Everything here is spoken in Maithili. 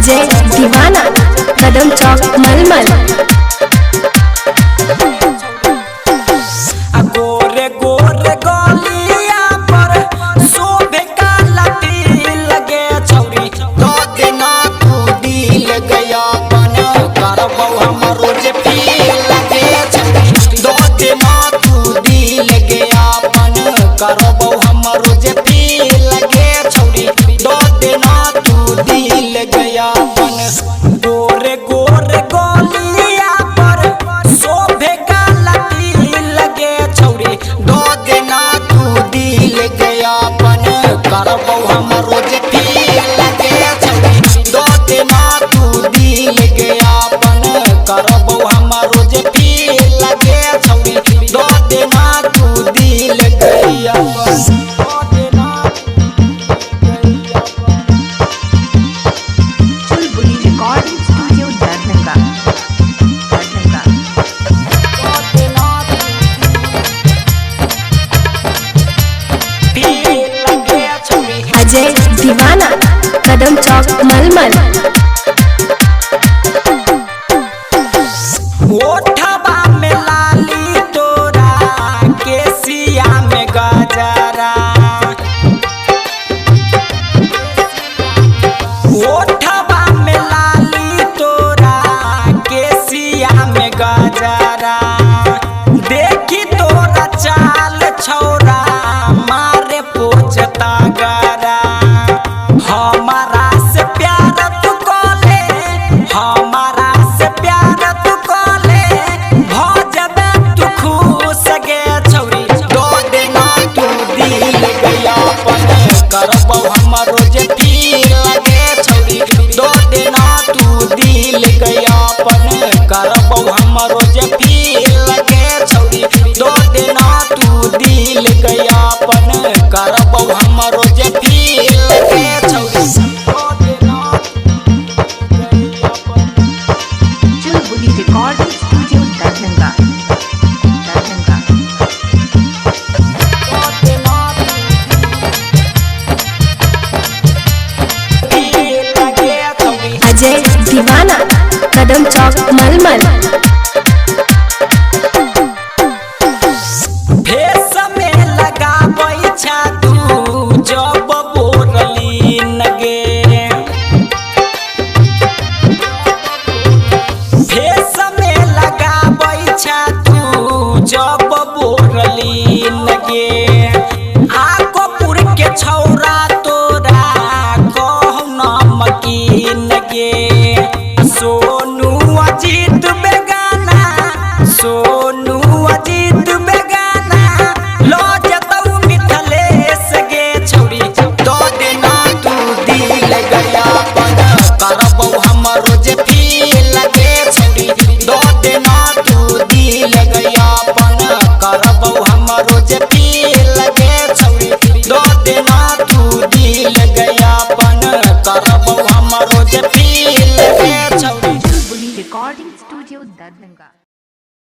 अजय दीवाना, कदम चौक मलमल। गोरे गोरे गलिया पर शोभे काला तिल लगे छौरी, दो देना तू दिल गया अपन करबौ हम रोज फील लगे छौरी, दो देना तू दिल गया अपन करबौ हम रोज फील लगे छौरी, दो देना तू दिल गया अपन। गोरे गोरे गलिया पर शोभे काला तिल लगे छौरी, दो देना तू दिल गया अपन करबौ हम रोज फील लगे छौरी, दो देना तू दिल गया अपन करबौ हम रोज फील लगे छौरी, दो देना तू दिल गया अपन। Chulbuli recording studio Darbhanga. Darbhanga. Ajay दीवाना, कदम चौक मलमल। ओठबा में लाली तोरा केसिया में गजरा, ओठबा में लाली तोरा केसिया में गजरा, देखी तोरा चाल छौरा मारे पोचता गरा, हमारा से प्यार तू कोले, हमारा से प्यार तू कोले, भजबे तू खुश गे छौरी, दो देना तू दिल गया अपन करबौ हम रोज फील लगे छौरी, दो देना तू दिल गया अपन करबौ हम रोज फील लगे छौरी, दो देना तू दिल गया अपन करबौ हम रोज फील लगे छौरी। Chulbuli recording studio Darbhanga. Darbhanga. Ajay दीवाना, कदम चौक मलमल।